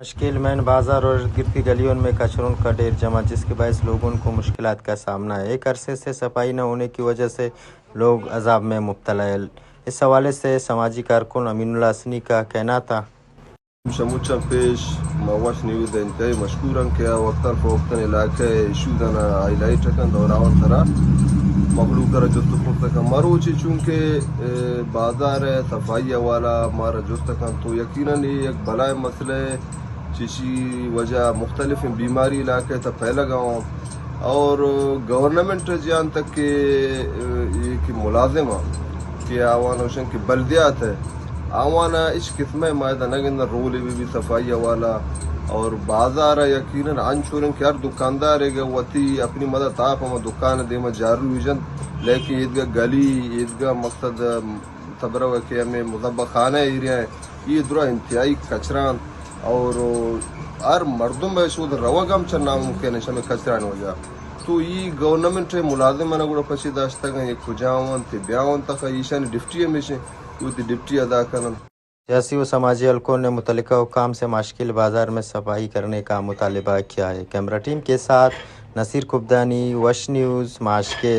مشکل مین بازار اور ارد گرد کی گلیوں میں کچروں کا ڈھیر جمع، جس کے باعث لوگوں کو مشکلات کا سامنا ہے۔ ایک عرصے سے صفائی نہ ہونے کی وجہ سے لوگ عذاب میں مبتلا ہے۔ اس حوالے سے سماجی کارکن امین اللہ حسنی کا کہنا تھا۔ شموچاں پیش ما وش نیوز ء انتہائی مشکور آں کہ آ وقتاں فوقتاً علاقہ ء ایشوز آناں ہائی لائٹ کنت اور آوان سرا مخلوق ء را جست و پرس کنت۔ مروچی چونکہ، اے، بازار ء صفائی ء والا مارا جست کنت تو یقیناً یہ یک بلائیں مسئلہ ہے، چیشی وجہ مختلف بیماری علاقہ تا پھیلگا ہوں۔ اور گورنمنٹ جان تک کہ، اے، یہ کہ ملازم ہاں کہ آوان اوشن کہ بلدیات ہے، آوانا اچ قسم ء مائدہ نہ گندن، رولے بہ بی صفائی ء والا اور بازار ء یقیناً انچوریں کہ ہر دکاندار ء گہ وتی اپنی مدد آپ ہم دکان ء دیما جارو ہی جنت، لیکن ایدگہ گلی، ایدگہ مقصد، تبرو کہ ہمیں مذبہ خانہ ایریا ہیں، یہ درا انتہائی کچران اور ہر مردم ء شود روگ ہم چہ ناممکن ہے ہمیں کچران وجہ۔ تو ای گورنمنٹ ء ملازم آناں گڑا پچے داشتگ انت، یہ کجا انت، بیا انت، تخا ایشانی ڈیوٹی ہمیش انت، وتی ڈیوٹی ادا کنن۔ سیاسی و سماجی حلقوں نے متعلقہ حکام سے ماشکیل بازار میں صفائی کرنے کا مطالبہ کیا ہے۔ کیمرہ ٹیم کے ساتھ نصیر کبدانی، وش نیوز، ماشکیل۔